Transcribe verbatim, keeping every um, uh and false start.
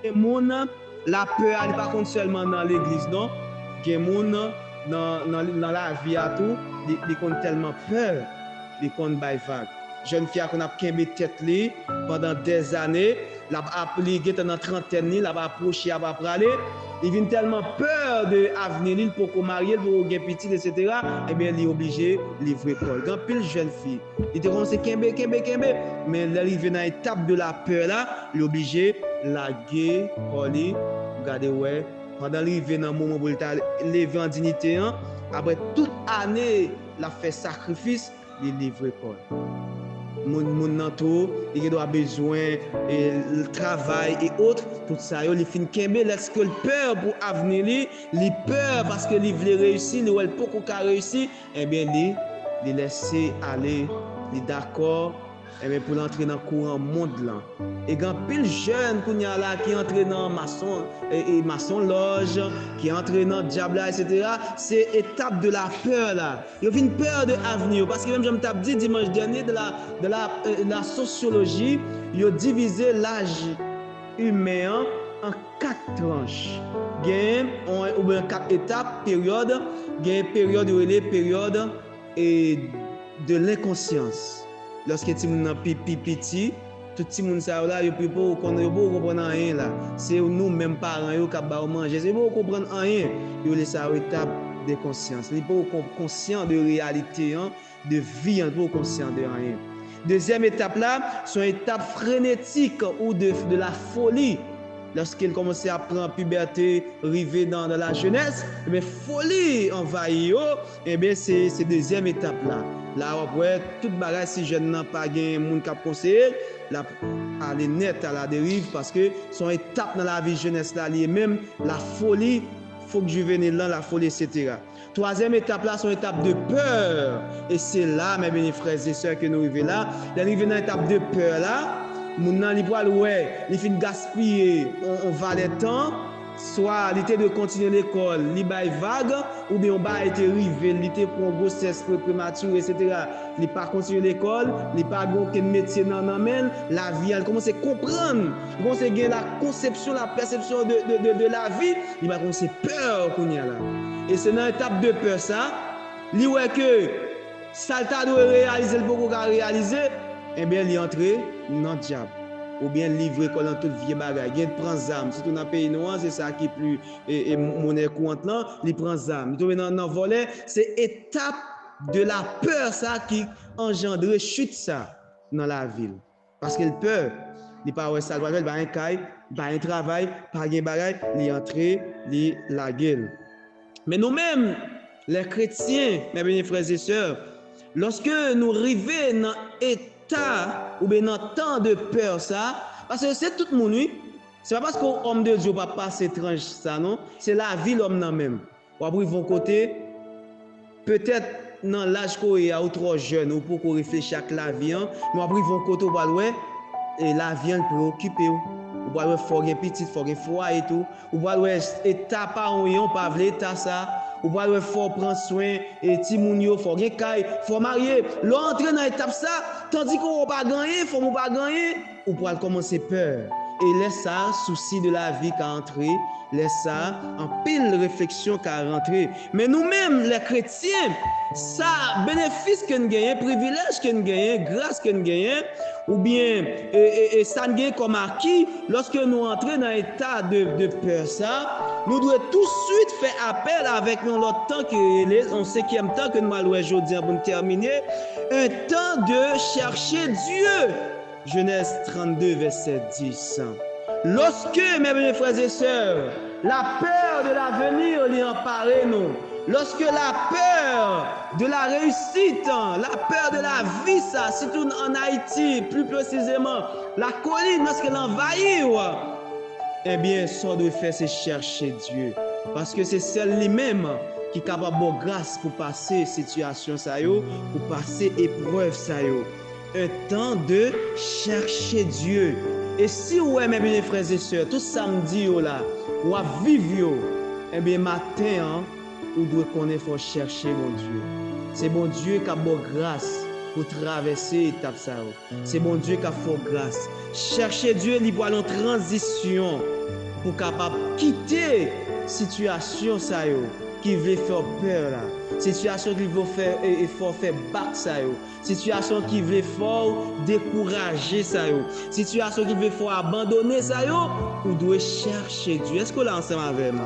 Gen moun, lapè a, li pa konn sèlman nan legliz, non. Gen moun, nan, nan, nan lavi a tou, li, li konn tèlman pè, li konn bay vag. Jèn fi a konn ap kenbe tèt li pandan dèzane, l ap, ap, li gentan nan trantèn li, l ap apwoche, ap, ap prale. Li vin tèlman pè de avni li, li poko marye, li poko gen pitit, etsetera. Ebyen, li oblije livre kò l. Gen anpil jèn fi, li te kòmanse kenbe, kenbe, kenbe, men lè l rive nan etap de lapè la, li oblije lage kò li. Gade wè, pandan l rive nan moman pou l ta leve an diyite an, apre tout ane l ap fè sakrifis, li livre kò l. Moun, moun nan tou, li gen dwa bezwen, e, travay e ot, tout sa yo, li fin kenbe, lèske l pè pou avni li, li pè paske li vle reyisi, li wè l poko ka reyisi, ebyen, li, li lèse ale, li dakò, ebyen, pou l antre nan kouran mond lan. E gen anpil jèn kounye a la ki antre nan mason, e, e masonlòj, ki antre nan dyab la, etsetera. Se etap de lapè la. Yo vin pè de avni yo, paske menm jan m t ap di dimanch dènye, de la, de la, euh, la sosyoloji, yo divize laj imen an an kat tranch. Gen yon, oubyen kat etap, peryòd, gen peryòd yo rele peryòd, e, de lenkonsyans. Lòske timoun nan pi, pi piti, tout timoun sa yo la, yo pi poko konn, yo poko konprann anyen la. Se nou menm paran yo k ap ba yo manje. Se yo poko konprann anyen. Yo rele sa yo etap de konsyans. Li poko kon-, konsyan de reyalite an, de vi an, li poko konsyan de anyen. Dezyèm etap la, se yon etap frenetik ou de, de la foli. Lòske l kòmanse ap pran pibète, rive nan, nan lajenès, ebyen, foli anvayi yo, ebyen, se, se dezyèm etap la. La, w ap wè, tout bagay, si jèn nan pa gen moun k ap konseye l, l ap ale nèt a la deriv, paske se yon etap nan lavi jenès la, li ye menm, la foli, fok jivenil lan, la foli, etsetera. Twazyèm etap la, se yon etap de pè. E se la, mè byen, frè e sè, ke nou rive la. Lè n rive nan etap de pè la, moun nan, li pral wè, li fin gaspiye yon, yon valè tan, swa li te dwe kontinye lekòl, li bay vag, oubyen yon bagay te rive l, li te pran yon gwosès pre-, prematire, etsetera. Li pa kontinye lekòl, li pa gen okenn metye nan, nan men l, lavi a, li kòmanse konprann, li kòmanse gen la konsepsyon, la pèsepsyon de, de, de, de lavi, li pa kòmanse pè kounye a la. E se nan etap de pè sa, li wè ke sa l ta dwe reyalize, li poko ka reyalize, ebyen, li antre nan dyab. Oubyen livre kò l nan tout vye bagay. Gen pran zam, sitou nan peyi nou an, se sa ki pli, e, e, monè kourant lan, li pran zam. Li tonbe nan, nan vòlè, se etap de la pè sa ki anjandre chit sa nan lavi l. Paske l pè, li pa wè sa l pral fè, li pa gen kay, li pa gen travay, pa gen bagay, li antre, li lage l. Men nou menm, lè kretyen, mè byen frè e sè, lòske nou rive nan eta oubyen nan tan de pè sa, paske se tout moun, wi. Se pa paske w òm de Dye w pa pase tranch sa, non. Se lavi lòm nan menm. W ap rive yon kote, petèt nan laj ke w ye a, ou twò jèn, ou poko reflechi ak lavi an, men w ap rive yon kote, ou pral wè, e lavi an preokipe w. Ou pral wè, fò w gen pitit, fò w gen fwaye tou. Ou pral wè, eta paran w ye, ou pa vle eta sa. Ou pral wè, fò w pran swen, e timoun yo, fò w gen kay, fò w marye. Lè w antre nan etap sa, tandike w pa gen anyen, fanm ou pa gen anyen, ou pral kòmanse pè. E lè sa, souci de la vie ka antre. Lè sa, anpil refleksyon ka rantre. Men nou menm, lè kretyen, sa, benefis ke n genyen, privilèj ke n genyen, gras ke n genyen, oubyen, e, e, e sa n genyen kòm aki, lòske nou antre nan eta de, de pè sa, nou dwe touswit fè apèl avèk yon lòt tan ki rele, yon senkyèm tan ke n pral wè jodi an pou n tèmine, un temps de chercher Dieu. Jenèz trannde, vèsè dis. Lòske, mè byen frè e sè, lapè de l'avenir li anpare nou, lòske lapè de la réussite, lapè de la vie sa, sitou an Ayiti, pli presizeman, lakolin, lòske l anvayi w, ebyen, sa w dwe fè, se chèche Dye. Paske se sèl li menm ki kapab ba w gras pou pase sitiyasyon sa yo, pou pase eprèv sa yo. Un temps de chercher Dieu. E si w wè, mè byen frè e sè, tout sa m di yo la, w ap viv yo, ebyen, maten an, ou dwe konnen fò w chèche Bondye. Se Bondye k ap ba w gras pou travèse etap sa yo. Se Bondye k ap fè w gras. Chèche Dye, li pral yon tranzisyon pou kapab kite sitiyasyon sa yo ki vle fè w pè la. Sitiyasyon ki vle fè, e, e fè w fè bak sa yo. Sitiyasyon ki vle fè w dekouraje sa yo. Sitiyasyon ki vle fè w abandone sa yo. Ou dwe chèche Dye. Èske w la ansanm avè m?